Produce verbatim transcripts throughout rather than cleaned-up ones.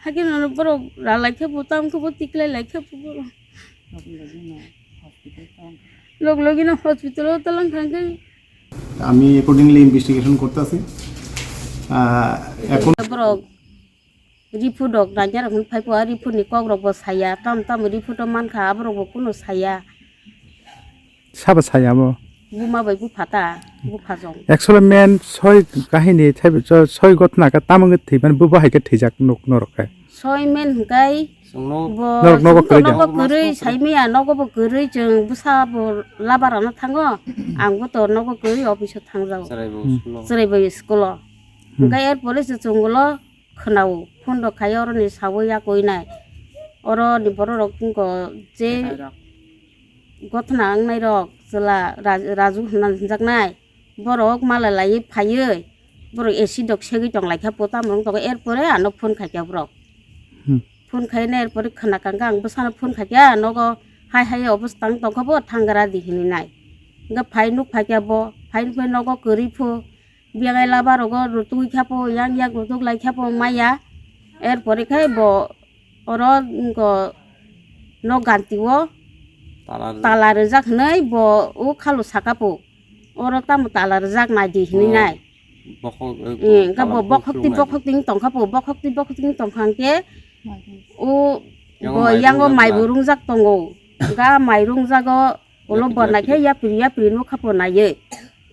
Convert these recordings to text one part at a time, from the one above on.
Hakhe nono borok ralai khe bo, tam khe bo, tiklai lai khe bo borok. Log logino hospital o talang thang khe. আমি accordingly investigation করতেছি। আহ, এখন Borok report rok naina rok phai pho, report ni kok rok bo saya, tam tam report o mankha, aborok bo kunu saya. Sabo saya bo? Buma bai bupha ta, bupha jong. Actually main soi kahini thaibo, so-, soi gotna ka tamang thwi mani bo bahai khe thwijak nuk norok khe. Soi main hwnkhe Chwngno bo Norok nogo chwngno kwrwi da? Nogo kwrwi saimaya, nogo bo kwrwi chwng bwsa bo labar ano thango. Ang bo to nogo kwrwi office o thangjago. Chwrai bo Hmm. school o. Chwrai bai school o. Hmm. Hwnkhe er pore se chwng ulo khwnao, phone rok khai oroni sawi yakwi nai. Oro ni borok rok wngkho je Hai rok. Gothna wngnai rok chwla Raj-, Raju hwnna hwnjaknai. Borok mala laiwi phaiwi borok acid rok segwi tong lai kha po, tamo wng tongo, er pore ano phone khai kha borok. Hmm. Phone khai nai er pore khwna kang khe ang bwsano phone khai kha nogo hai hai obo tang tong kha bo thangra di hwnwi nai. Hwnkhe phai nuk phai kha bo, phai nuk phai nogo kwrwi pho. Biyangai laba rogo rutugwi khapo, yang yak rutuk lai khapo maya. Er pore khai bo oro wngkho nok ganti o Tala rijak. Tala rijak hwnwi bo o khalo saka po. Oro tamo tala rijak nai di hwnwi Oh, nai. Bokhok, eh, Eh, hwnkhe bo tala bokhok ti khulumnai. Bokhok ti wng tong kha po, bokhok ti bokhok ti wng tong kha hwnkhe o Yango bo mai yango rungjak mai ba? Bo rungjak tongo. Ga mai rungjago. Ulo yapri, bo yapri. Naikhe yapri yapri nukha po naiwi.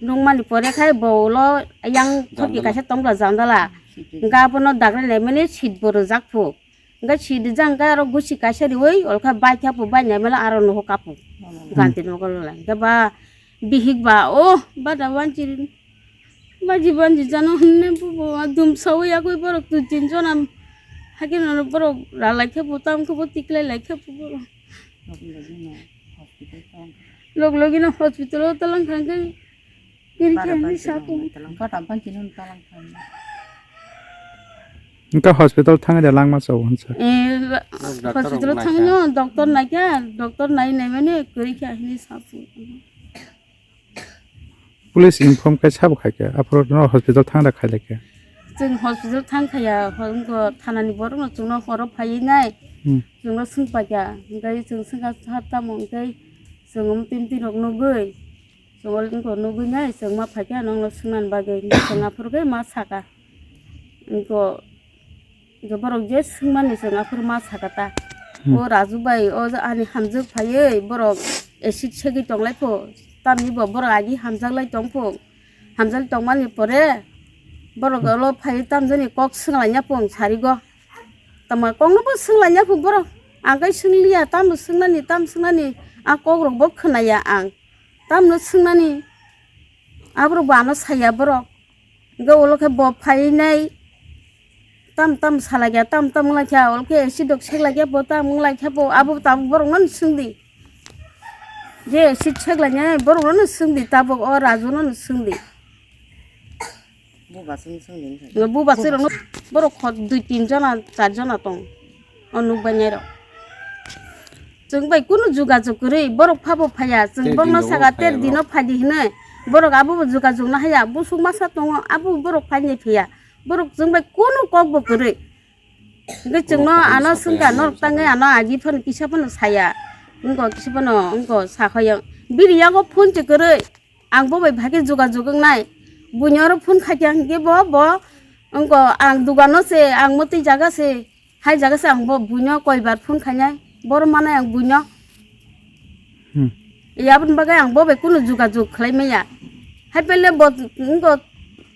Nukmani pore khai bo ulo yang thotki jandala. Kaisa tongla jandala. Hwnkhe abono dagra naimani seat bo rijak phu. Hwnkhe seat rijak hwnkhe aro gusi kaisa riwi olkha bai kha phu, bai naimala aro nuho kaphu. Hmm. Ganti nogo lolai. Hwnkhe ba bihik ba, oh, bada wanchi. Baji banji jano hwnwi bubo a dum sawi yagwi borok dui tin jona hakhe nono borok ralai khe bo tam khe bo tiklai lai khe bo borok. Log logino hospital o talang thang khe kiri khe hwnwi satung. Hwnkhe hospital thangwi da langma chao hwnsa. Eh, Doctor hospital rok thangno naikha. Doctor nai nai mani kiri khe hwnwi satung. Police inform khai sabo khai khe, aphuru no hospital thang da khai lai khe. Chwng hospital thang khaya, hwngo thanani borok no chwngno horo phaiwi nai. Hmm. Chwngno swng paikha, hwnkhe chwng swngkha sir tamo hwnkhe chwng um tin tin rok nugwi, chwng ol wngkha nugwi nai, chwng ma phaikha nokno swngnani bagwi, chwng aphuru khe ma saka. Wngkha Hwnkhe borok je swngmani chwng aphuru ma saka ta. Hmm. O Raju bai, o ani hamjwk phaiwi borok acid segwi tong lai pho. Tamni bo borok agi hamjak lai tong pho. Hamjak lai tongmani pore borok ulo phaiwi tamjani kok swng laina pho sarigo. Tamo kokno bo swng laina pho borok. Ang kai swng liya, tamo swngnani, tam swngnani. A kok rok bo khwnaya ang. Tamno swngnani. Aborok bo ano saya borok. Hwnkhe ulo khe bo phaiwi nai tam tam salai kha, tam tam wng lai kha, ulo khe acid rok sek lai kha bo, tam wng lai kha bo, abo tabuk borok no swng di. Je acid sek lai nai borok no swng di, tabuk o Raju no swng di. Bubachi swng di. Bubachi rok no borok khot dui tin jona, char jona tong. O nukbainai rok. Chwng bai kunu jugajug kwrwi, borok phabo phaiya, chwng ter borokno dino saka ter phaiya dino borok. Phaidi hwnwi, borok abobo jugajug no haya, busuk masa tongo, abo borok phainai phiya, borok chwng bai kunu kokbo kwrwi. Hwnkhe chwngno ano swngkha, norok tangwi ano agi phano kisa phano saya, wngkha kisa phano wngkha sakhayo, bini yago phone se kwrwi. Ang bo bai bhai khe jugajug wngnai. Buino oro phone khaikha hwnkhe bo, bo wngkha ang dugano se, ang mwtwi jaga se, hai jaga se ang bo buino koibar phone khainai. Boro manai ang buino. Hmm. Aboni bagwi ang bo bai kunu jugajug khlai maya. Hai pele bo wngkha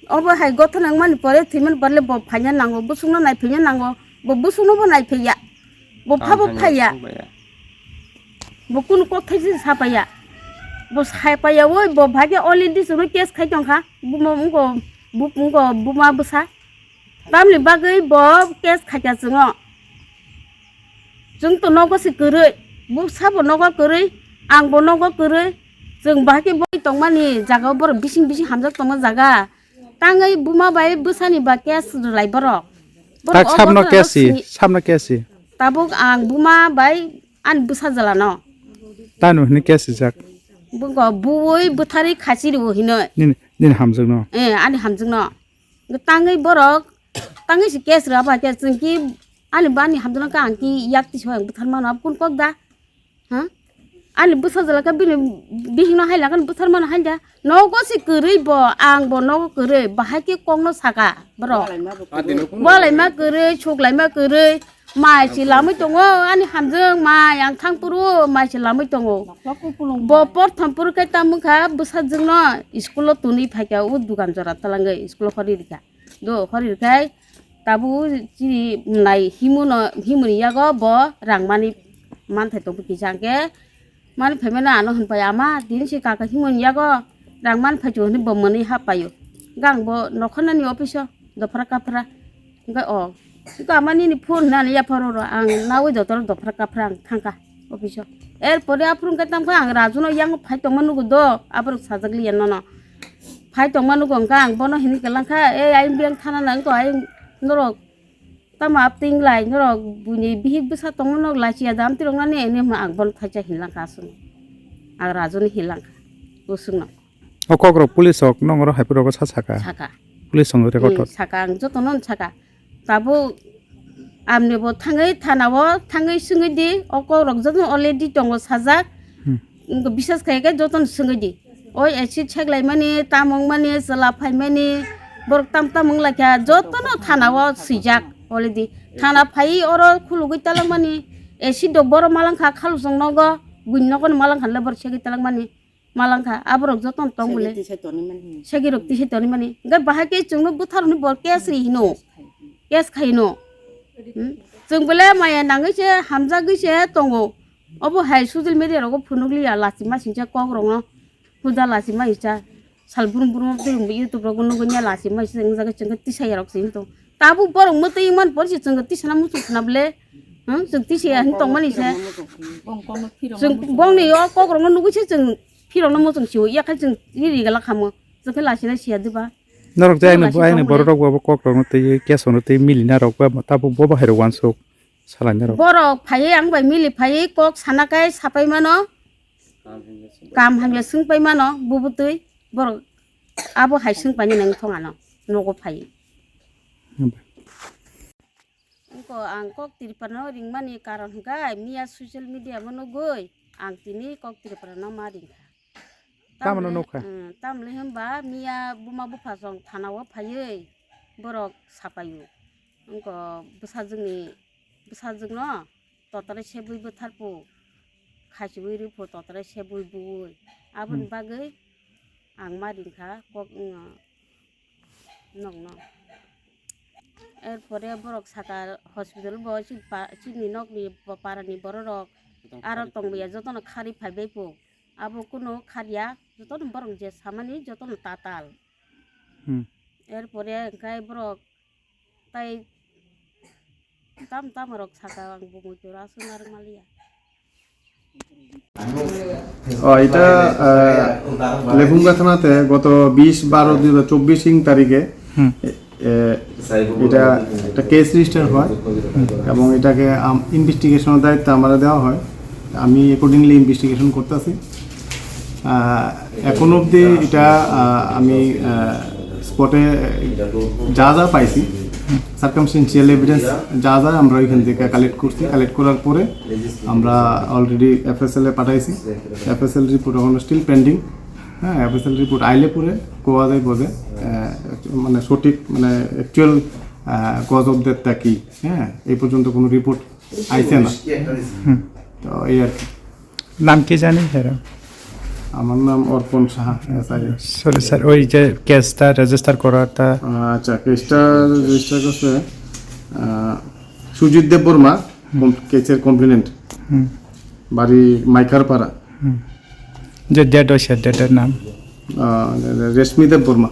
obo hai gothana wngmani pore thwimani pore le bo phaina nango, busukno naiphina nango, bo busukno bo naiphaiya. Bo phabo phaiya. Bo kunu kothai se sapaiya. Bo sapaiya oi bo bhai khe already chwngno case khai tongkha. Buma wngkha, bu-, wngkha buma bwsa. Tamni bagwi bo case khaikha chwngno. Chwng to nogo se kwrwi. Bwsa bo nogo kwrwi. Ang bo nogo kwrwi. Chwng bhai khe boi tongmani jaga o borok bising bising hamjak tongma jaga. Tangwi buma bai bwsani ba case rwlai borok. Borok tak o sabno bottle case si, sini sabno case si. Tabuk ang buma bai ani bwsa jala no. Tano hini case rijak. Bugo buwi bwthari khasi riwo hino. Nini, nini hamjak no. Eh, ani hamjak no. Tangwi borok, tangwi si case rwba khe chwng ki Ani bani hamjwlangkha ang ki yak tisa ang bwthar mano, abo kun kok da? Ha? Ani bwsa jwlangkha bini bihikno hai langkha bwthar mano hai da? Nogo se kwrwi bo, ang bo nogo kwrwi, bahai khe kokno saka borok. Walai ma kwrwi, suklai ma kwrwi, mai se lamwi tongo, ani hamjwng mai ang thang phuru mai se lamwi tongo. Bo porthom phuru khe tamo wngkha bwsajwkno school o twnwi phaikha, o dugan jora twlangwi school o horwi rikha. Do hori rwkhai tabuk chini nai himno, himoni yago bo rang mani manthai tongwi kisa hwnkhe mani phaimano ano hwnpai, "Ama, tini se kaka himoni yago rang man phaichu," hwnwi bo mwnwi happaio. Hwnkhe ang bo nokharnani office o dophra kaphra hwnkhe o, hwnkhe ama nini phone hwnwi ani yapharo ro ang naui jotoro dophra kaphra ang thangkha. Office o. Er pore aphuru hwnkhe tamkha ang Raju no yang phai tongma nugo do, aborok sajak liya nono. Phai tongma nugo hwnkha ang bono hini kwlangkha, "Ei, ayang biyang thana nang ko, ayang norok tamo apting lai, norok buini bihik bwsa tongma nok lachiya jam tirok nani," hini hwnma ang bono thaisa hinlangkha aswk. Ang Raju ni hinlangkha uswk no. O kokrok police rok nongro hai phuru rogo sa saka. Saka. Police rok record Hmm, saka ang jotono saka. Tabuk amni bo thangwi thana o thangwi swngwi di, o kok rok joto already tongo sajak. Hmm. Wngkha bisas khai khe joto no swngwi di. Oi acid seklai mani, tamung mani, chwla phai mani, borok tam tam wng lai kha, joto no thana o swijak already. Thana phai oro khulugwi talang mani, acid rok boro malang kha, khalusong nogo, buini nogo no malang kha le borok segwi talang mani. Malangkha, aborok jotono tong bole. Segi rok tisi toni mani. Hingke bahai ke chwngno bwtharoni bor case ri hino. Case khai no. Hmm? Chwng bole maya nangwi se hamjagwi se tongo. Obo hai social media rogo phunukliya lachima singcha kok rokno. Huda lachima singcha. Sal brum brum twi YouTube rogo nugwi ya lachima singcha wngjago chwngke tisaya rok se hinto. Tabuk borok mwtwi man porsi chwngke tisana muchung khna bole. Hmm? Chwng tisaya hin tongmani se. Chwng bongni o kok rokno nugwi se chwng Phirokno muchung sio, yakhai chwng ri ri gala khamo. Chwng khe lachina siya diba? Norok je aini, aini borok rok bo kok rokno twi, keso no twi, mili na rok ba, tabuk bo bahai rok uansuk salai na rok. Borok phaiwi ang bai mili phaiwi kok sana kai sapai mano. Kam hamya swng pai mano, bubu twi. Borok abo hai swng pai nang thong ano, nogo phaiwi. Wngkha ang kok Tripura no ringmani karon hwnkhe miya social media o nugwi ang tini kok Tripura no ma ringkha. Tamoni nukha? Tamle hwnba miya buma bupha song thana o phaiwi borok sapaio. Wngkha bwsajwkni, bwsajwkno totore sebwi bwtharphu, khaichiwi rwphu totore sebwi buwi. Aboni bagwi ang ma ringkha kok wngno. Nokno. Erpore borok saka hospital bo chini nokni parani bororok aro tongmaya jotono khari phaibai po. Abo kunu khariya jotono borok je samani jotono tatal. Hmm. Erpore hwnkhe borok tai Tam tam rok saka ang bo muitu ra suna rwng maliya. ও, এটা, আহ, লেফুঙ্গা থানাতে গত বিশ বারো দুই হাজার চব্বিশ ইং তারিখে, হুম। এ, এ, এটা একটা কেস রেজিস্টার হয় এবং এটাকে আম-, ইনভেস্টিগেশনের দায়িত্ব আমরা দেওয়া হয়। আমি অ্যাকর্ডিংলি ইনভেস্টিগেশন করতেছি। আহ, এখন অবধি এটা, আহ, আমি, আহ, স্পটে যা যা পাইছি, সার্কামস্টেন্সিয়াল এভিডেন্স যা যা আমরা ওইখান থেকে কালেক্ট করছি, কালেক্ট করার পরে আমরা অলরেডি এফএসএল এ পাঠাইছি। এফএসএল রিপোর্ট এখন স্টিল পেন্ডিং। হ্যাঁ, এফএসএল রিপোর্ট আইলে পরে কোয়া যাইব যে, আহ, মানে সঠিক, মানে অ্যাকচুয়াল, আহ, কজ অফ ডেথটা কি, হ্যাঁ, এই পর্যন্ত কোনো রিপোর্ট আইছে না। হুম। তো এই আর কি। নাম কি জানি হেরা? আমার নাম অর্পণ সাহা, এসআই। সরি স্যার, ওই যে কেসটা রেজিস্টার করাটা। আহ, আচ্ছা, কেসটা রেজিস্টার করছে, আহ, সুজিত দেববর্মা, হুম। কম-, কেসের কমপ্লেনেন্ট। হুম। বাড়ি মাইকারপাড়া। হুম। যে ডেড হয়েছে, ডেডের নাম? আহ, রেশমি দেববর্মা।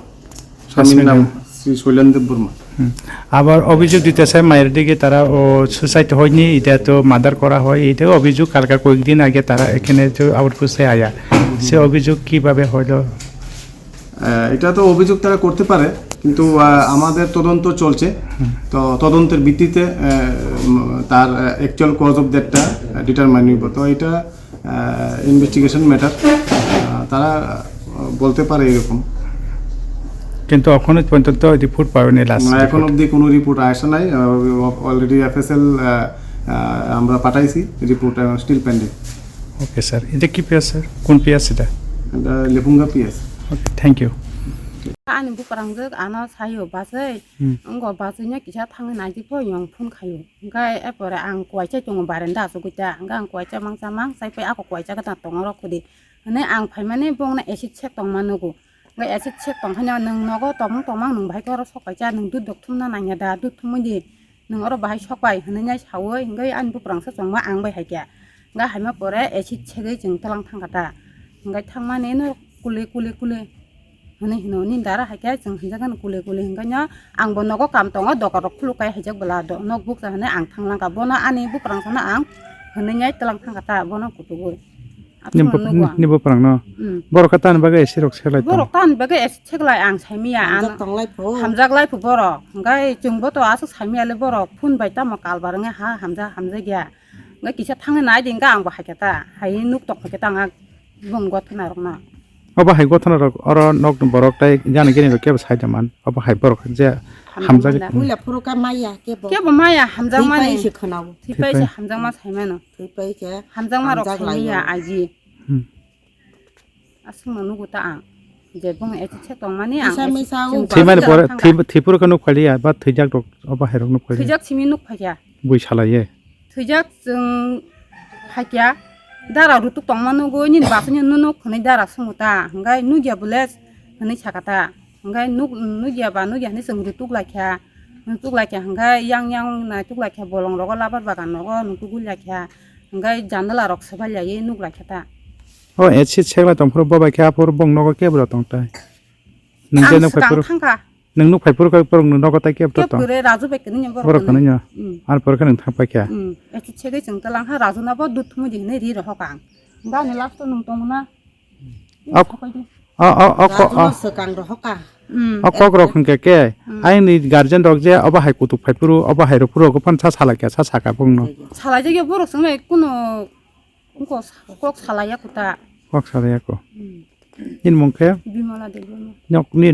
স্বামীর নাম শ্রী শৈলেন দেববর্মা। হুম। আবার অভিযোগ দিতেছে মায়ের দিকে তারা ও সুসাইড হয়নি, এটা তো মার্ডার করা হয়, এটা অভিযোগ কালকে কয়েকদিন আগে তারা এখানে তো আউটপোস্টে আয়া। সে অভিযোগ কিভাবে হলো? আহ, এটা তো অভিযোগ তারা করতে পারে, কিন্তু, আহ, আমাদের তদন্ত চলছে। হুম। তো তদন্তের ভিত্তিতে, আহ, উম, তার, আহ, অ্যাকচুয়াল কজ অফ ডেথটা, আহ, ডিটারমাইন হইব। তো এটা আহ, ইনভেস্টিগেশন ম্যাটার, আহ, তারা, আহ, বলতে পারে এরকম। কিন্তু অখনো পর্যন্ত রিপোর্ট পাওনি লাস্ট না, এখন রিপোর্ট। অবধি কোনো রিপোর্ট আসে নাই। আহ, অলরেডি এফএসএল, আহ, আহ, আমরা পাঠাইছি, রিপোর্ট, আহ, স্টিল পেন্ডিং। ওকে স্যার, এটা কি পিএস স্যার? কোন পিএস এটা? এটা Lefunga PS. Okay, thank you. Ani buprang jwk ano sayo bachai, Hmm. Wngkha bachai no kisa thangwi naidi pho yong phone khaio. Hwnkhe epore ang kuaisa tongo barenda achugwi ta. Hwnkhe ang kuaisa mangsa mang chaipai ako kuaisa gana tongo rok khudi. Hwnwi ang phaimani bongno acid sek tongma nugo. Hwnkhe acid sek tongkhaino nwng nogo tongmung tongmang nwng bahai khe oro sok paisa nwng dudok thumna nangya da, dud thumwi di. Nwng oro bahai sok pai hwnwi nai saui hwnkhe ani buprang sa chongma ang bai haikhe. Hwnkhe haima pore acid segwi chwng twlang thangkha ta. Hwnkhe thangmani no kule kule kule. Hwnwi hino, nini dara hai khe chwng hamjakgani kule kule hwnkhe no, ang bo nogo kam tongo, dogar rok khuluk kai haijak bwla do, nok bukcha hwnwi ang thang langkha, bono ani buprang sano ang hwnwi nai twlang thangkha ta, bono kuchugwi. Ni Aphuru buk-, nugo ang. Ni buprang no? Hmm. Borok khe tani bagwi esi rok seklai tong? Borok tani bagwi esi seklai ang saimaya, Hamjak ano tonglai pho. Hamjak lai pho borok, hwnkhe chwngbo to aswk saimaya le borok, phone bai tamo kalbar wngwi ha hamjak, hamjakya. Hwnkhe kisa thangwi nai di hwnkhe ang bo hai khe ta, hai nuk tok hai khe ta ang. Bong gothanarokno. Obo hai gothanarok oro nokni borok tei jani gini rok kebo sai da man. Obo hai borok je hamjak mani. Hamjak. Puila phuru khe maya kebo. Kebo maya hamjak mani. Thwipai se khwnao. Thwipai se Thwipai. Hamjakma sai mano. Thwipai khe Hamjakma rok hamjak sai maya laio. Aji. Hmm. Aswkno nugo ta ang. Je bong ete se tongmani ang Misa ese misa chwng o Thwimani basi pore ang thangkha. Thwi-, thwipuro khe nuk phailiya ba thwijak rok obo hai rok nuk phailiya. Thwijak simi nuk phaikha. Bui salaye. Thwijak chwng phaikya, dara rutuk tongma nugwi, nini bachani nunuk hwnwi dara swngo ta, hwnkhe nukya bole hwnwi sakha ta, hwnkhe nuk-, nukya ba nukya hwnwi chwng rutuk laikha, rutuk laikha hwnkhe yang yang naituk laikha, bolong rogo labar bagan rogo nukugwi laikha, hwnkhe jandala rok swbai laiwi nuk laikha ta. O acid seklai tongphuru bo bai khe aphuru bong nogo kebra tong tai. Nwng je Ang nuk phai swkang phuru, thangkha. Nwng nuk phai phuru khe borok nwng nogo tai kebo to Kebo tong. Kwrwi Raju bai kwrwini borok Borok kwrwini. Kwrwini. Hmm. Ar pore khe nwng thang paikha. Hmm. Ete segwi chwng twlang kha Raju no bo dud thumwi di hwnwi ri rohok ang. Hwnkhe ani last o nwng tongmana. Ok. Sokai di. O, o, o, ko, Raju o. No swkang rohok ang. Hmm. O kok rok hwnkhe khe, Hmm. Aini guardian rok je obo hai kutuk phai phuru, obo hai rok phuru rok phano sa salai kha, sa saka bongno. Salai jagya borok swngmai kuno Wngkha sa-, kok salaiya kota. Kok salaiya ko. Hmm. Nini mung khe? Bimala Debbarma. Nok ni